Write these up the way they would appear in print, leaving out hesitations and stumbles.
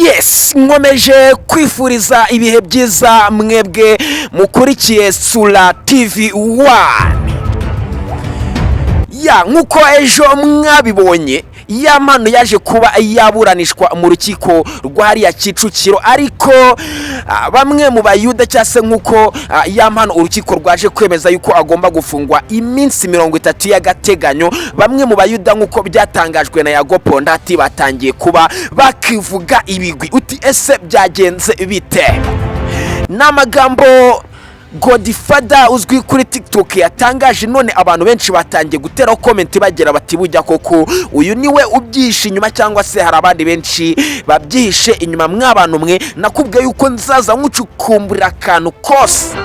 Yes, nkomeje kwifuriza ibihe byiza mwebwe mukurikiye Sura TV 1. Ya, nk'uko ejo mwabibonye, ya mpano yaje kuba yaburanishwa mu rukiko rwa hariya Kicukiro, ariko bamwe mu Bayuda, cyangwa se nk'uko ya mpano urukiko rwaje kwemeza yuko agomba gufungwa iminsi 30 y'agateganyo, bamwe mu Bayuda, nk'uko byatangajwe na Yago Pondati, batangiye kuba bakivuga ibigwi. Uti: "Ese byagenze bite?" Ni amagambo Godfather uzwi kuri TikTok yatangaje, none abantu benshi batangiye guteraho comment bagira bati: "Bujya koko uyu niwe ubyihishe inyuma, cyangwa se hari abandi benshi babyihishe inyuma?" Mw'abantu mwe, nakubwiye yuko nzaza nkucukumburira akantu kose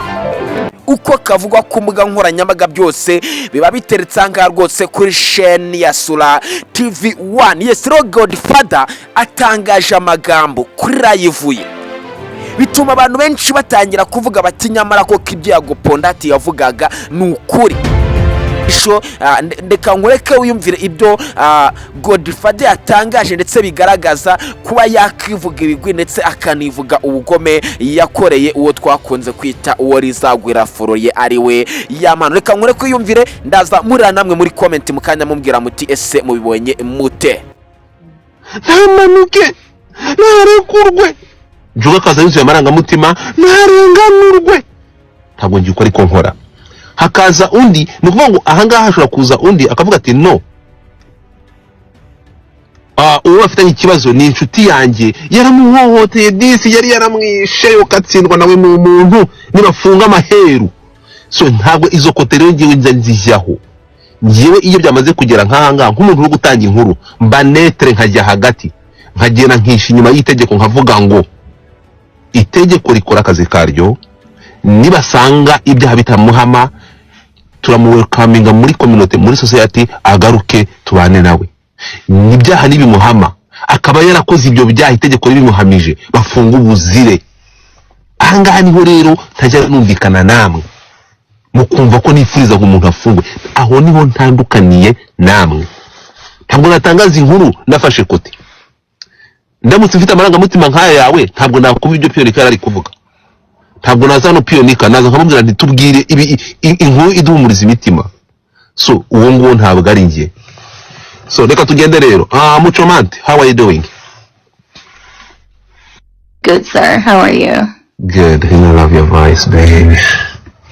uko kavugwa ku mbuga nkoranyambaga, byose biba biteretse aha ngaha rwose kuri chaîne ya Sura TV 1. Yes, rero Godfather atangaje amagambo kuri live ye, bituma abantu benshi batangira kuvuga bati: "Nyamara koko ibyo Yago Pondati yavugaga ni ukuri." Ndeka nkureke wiyumvire ibyo Godfather yatangaje, ndetse bigaragaza kuba yakivuga ibigwi, ndetse akanivuga ubugome yakoreye uwo twakunze kwita uwo rizagwira foroye, ari we Yampano. Reka nkureke wiyumvire, ndaza murira namwe muri comment mu kanya, mubwira muti: "Ese mubibonye mute?" Ntamanuke, ntarekurwe. Njuga akaza yuzuye amarangamutima: ntarenganurwe. Ntabwo ngiye uko, ariko nkora hakaza undi. Ni ukuvuga ngo ahangaha hashobora kuza undi akavuga ati: "No, uwo bafitanye ikibazo ni inshuti yanjye, yaramuhohoteye, disi yari yaramwishe, ukatsindwa nawe ni umuntu, nibafunga amaheru." So ntabwo izo côté rero ngewe nza nzijyaho. Ngewe iyo byamaze kugera nk'aha ngaha, nk'umuntu uri gutanga inkuru, mba neutre, nkajya hagati, nkagenda nkisha inyuma y'itegeko, nkavuga ngo itegeko rikora akazi karyo. Nibasanga ibyaha bitamuhama, turamuwelcominga muri communauté, muri society, agaruke tubane nawe. Ibyaha nibimuhama, akaba yarakoze ibyo byaha, itegeko ribimuhamije, bafunga ubuzire. Ahangaha niho rero ntajya numvikana namwe, mukumva ko nifuriza ngo umuntu afungwe. Aho niho ntandukaniye namwe. Ntabwo natangaza inkuru nafashe côté. Ndamutse mfite amarangamutima nk'aya yawe, ntabwo nakumva ibyo Piyonika yari ari kuvuga. Ntabwo naza hano, Piyonika naza nkamubwira nti: "Tubwire ibi, inkuru iduhumuriza imitima." So uwo nguwo ntabwo ari njye. So reka tugende rero. Muchomante, how are you doing? Good, sir. How are you? Good. I love your voice, baby.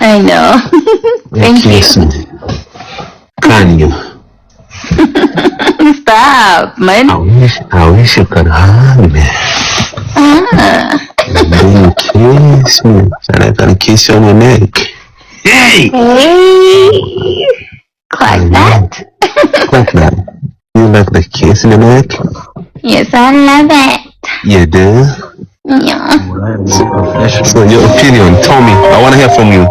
I know. Thank you. Kiss me. Can you? Stop. Man. I wish you could hug me. Ah. Then you kiss me and I can kiss you on your neck. Hey! Hey. Like that? Like that. You like the kiss in the neck? Yes, I love it. You do? Yeah. So your opinion, tell me. I want to hear from you.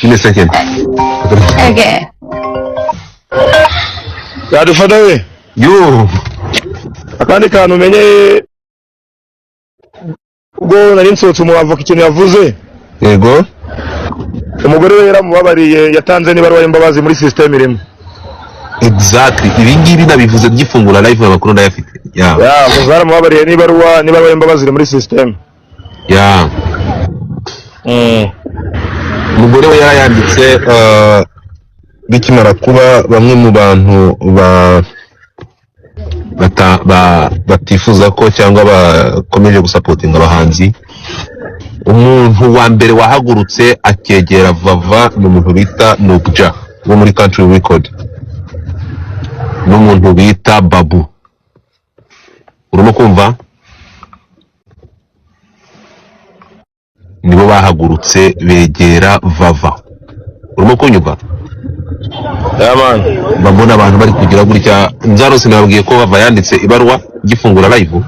Give me a second. Okay. Yadufata we. Yo! Akandi kantu umenye, ubwo nari nsohotse, umwavoka ikintu yavuze, Yego? umugore we yaramubabariye, yatanze n'ibaruwa y'imbabazi muri system irimo. Exactly. Ibi ngibi nabivuze byifungura live, amakuru ndayafite. Yeah. Ya, baramubabariye n'ibaruwa y'imbabazi iri muri system. Yeah. Umugore we yarayanditse. Bikimara kuba, bamwe mu bantu ba bata, ba, batifuza ko cyangwa bakomeje gusupportinga abahanzi, umuntu wa mbere wahagurutse akegera Vava ni umuntu bita Nubja wo muri Country Record, n'umuntu bita Babu. Urimo kumva, nibo bahagurutse begera Vava. Urimo kunyumva? Yeah, man. Mbona abantu bari kugira gutya nzarose. Nababwiye ko Vava yanditse ibaruwa gifungura live,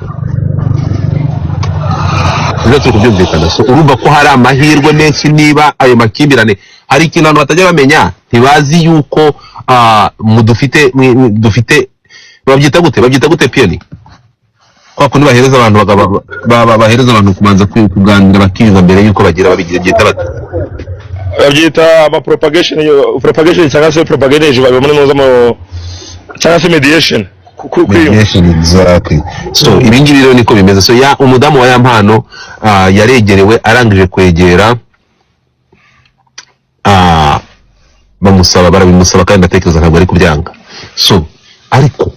ibyo turi kubyumvikana. So urumva ko hari amahirwe menshi niba ayo makimbirane, hari ikintu abantu batajya bamenya, ntibazi yuko mu dufite dufite, babyita gute, babyita gute, piyoni, kwa kundi bahereza abantu bahereza abantu kubanza kuganira bakiyunga mbere yuko bagira babigira, byita bate? Babyita ama propagation, propagation cyangwa se propagation, biba muri muza mu cyangwa se mediation. kwiyunga. Mediation, exactly. So ibi ngibi rero niko bimeze. So ya umudamu wa Yampano yaregerewe, arangije kwegera bamusaba, barabimusaba, kandi ndatekereza ntabwo ari kubyanga. So ariko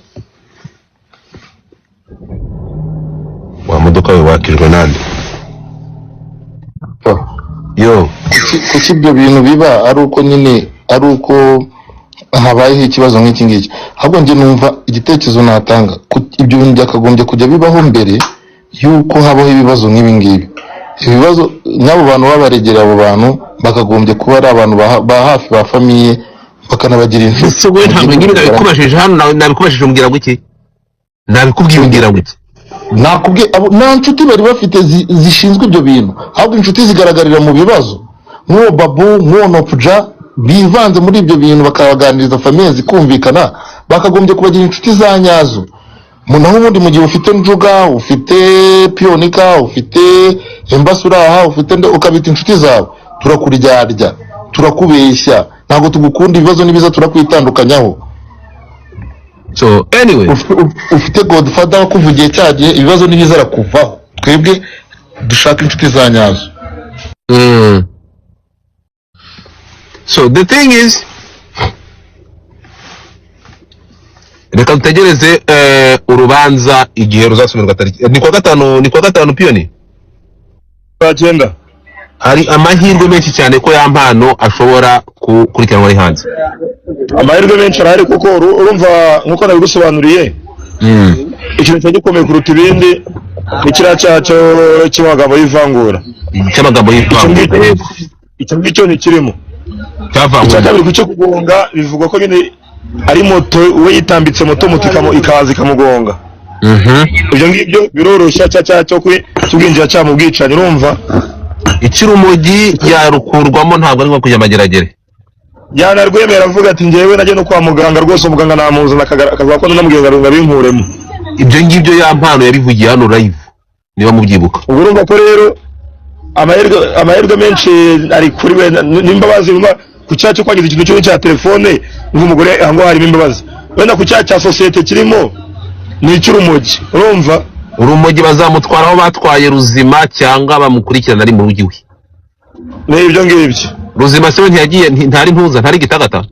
wa modoka we wakijwe nande? Yo. Kuki ibyo bintu biba ari uko nyine, ari uko habayeho ikibazo nk'iki ngiki? Ahubwo njye numva igitekerezo natanga, ibyo bintu byakagombye kujya bibaho mbere y'uko habaho ibibazo nk'ibi ngibi. Ibibazo n'abo bantu babaregera, abo bantu bakagombye kuba ari abantu ba hafi ba famille, bakanabagira inshuti. Ese wowe ntabwo nyine nabikubajije hano, nabikubajije umbwira ngo iki? Nabikubwiye umbwira ngo iki? Nakubwiye, nta nshuti bari bafite zishinzwe ibyo bintu, ahubwo inshuti zigaragarira mu bibazo, nk'uwo Babu, nk'uwo Nopuja, bivanze muri ibyo bintu bakabaganiriza, famille zikumvikana. Bakagombye kubagira inshuti za nyazo. Naho ubundi mu gihe ufite Njuga, ufite Piyonika, ufite Embasuraha, ufite nde, ukabita inshuti zawe, turakuryarya, turakubeshya, ntabwo tugukunda, ibibazo nibiza turakwitandukanyaho. So anyway, Ufite Godfather wakuvugiye cya gihe, ibibazo nibiza arakuvaho. Twebwe dushaka inshuti za nyazo. So the thing is, reka dutegereze urubanza igihe ruzasomerwa, tariki ni kuwa gatanu, ni kuwa gatanu piyoni. Saa cyenda. Hari amahirwe menshi cyane ko Yampano ashobora gukurikiranwa ari hanze. Amahirwe menshi arahari, kuko urumva nk'uko nabigusobanuriye, ikintu cyari gikomeye kuruta ibindi ni kiriya cyaha cy'amagambo y'ivangura. Cy'amagambo y'ivangura. Icyo ngicyo ntikirimo. Cyavangura. Icya kabiri, ku cyo kugonga, bivugwa ko nyine ari moto, we yitambitse moto, moto ikaza ikamugonga. Ibyo ngibyo biroroshya cya cyaha cyo cy'ubwinjiracyaha mu bwicanyi, urumva. Icy'urumogi yarukurwamo, ntabwo ari nko kujya amageragere. Yanarwemera, avuga ati njyewe najya no kwa muganga rwose, umuganga namuzana akavuga ko namubwiye ngo abinkuremo. Ibyo ngibyo Yampano yabivugiye hano live, niba mubyibuka. Ubwo urumva ko rero amahirwe menshi ari kuri we n'imbabazi ku cyaha cyo kwangiza ikintu kimwe cya telefone nk'umugore, aho ngaho harimo imbabazi. Wenda ku cyaha cya sosiyete kirimo ni icy'urumogi, urumva. Urumogi bazamutwara aho batwaye Ruzima, cyangwa bamukurikirana ari mu rugo iwe. Ni ibyo ngibyo. Ruzima se we ntiyagiye, ntari ntuza, ntari Gitagata.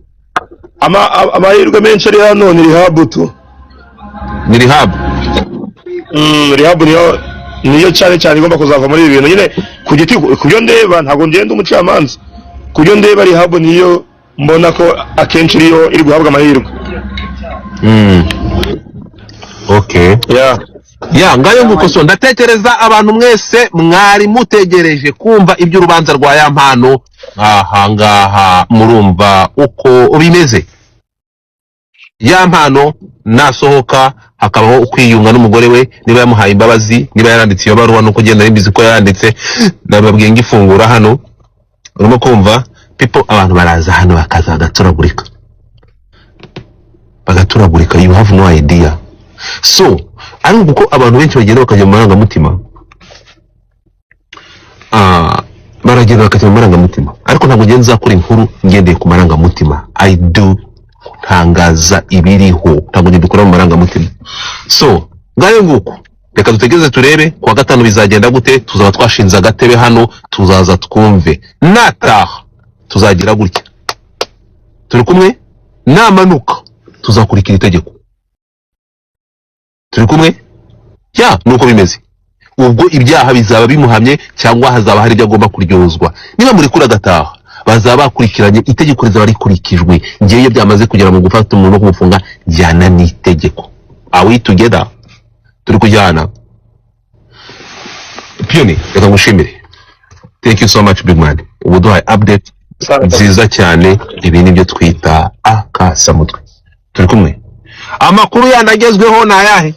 Amahirwe menshi ari hano ni rehab tu. Ni rehab. Rehab niyo cyane cyane igomba kuzava muri ibi bintu nyine. Ku giti, ku byo ndeba, ntabwo ngenda umucamanza, ku byo ndeba rehab niyo mbona ko akenshi iriyo iri guhabwa amahirwe. Okay. Ya ngayo nguko. So ndatekereza abantu mwese mwari mutegereje kumva iby'urubanza rwa Yampano, aha ngaha murumva uko bimeze. Yampano nasohoka hakabaho ukwiyunga n'umugore we, niba yamuhaye imbabazi, niba yaranditse iyo baruwa, nuko ugenda mbizi ko yaranditse, nababwiye ngifungura hano, urimo kumva people, abantu baraza hano bakaza bagaturagurika, bagaturagurika, you have no idea. So ariko kuko abantu benshi bagenda bakajya mu marangamutima, baragenda bakajya mu marangamutima, ariko ntabwo ngenda nzakora inkuru ngendeye ku marangamutima. I do ntangaza ibiriho, ntabwo njye mbikora mu marangamutima. So ngayo nguko, reka dutegereze turebe kuwa gatanu bizagenda gute. Tuzaba twashinze agatebe hano, tuzaza twumve. Nataha tuzagira gutya, turi kumwe, namanuka tuzakurikira itegeko, turi kumwe. Ya nuko bimeze. Ubwo ibyaha bizaba bimuhamye cyangwa hazaba hari ibyo agomba kuryozwa. Niba murekura agataha, bazaba bakurikiranye, itegeko rizaba rikurikijwe. Ngewe iyo byamaze kugera mu gufata umuntu no kumufunga, jyana n'itegeko. Are we together? Turi kujyana. Piyoni, reka ngushimire. Thank you so much, big man. Ubu duhaye update nziza cyane. Ibi nibyo twita akasamutwe. Turi kumwe. Amakuru yandi agezweho ni ayahe?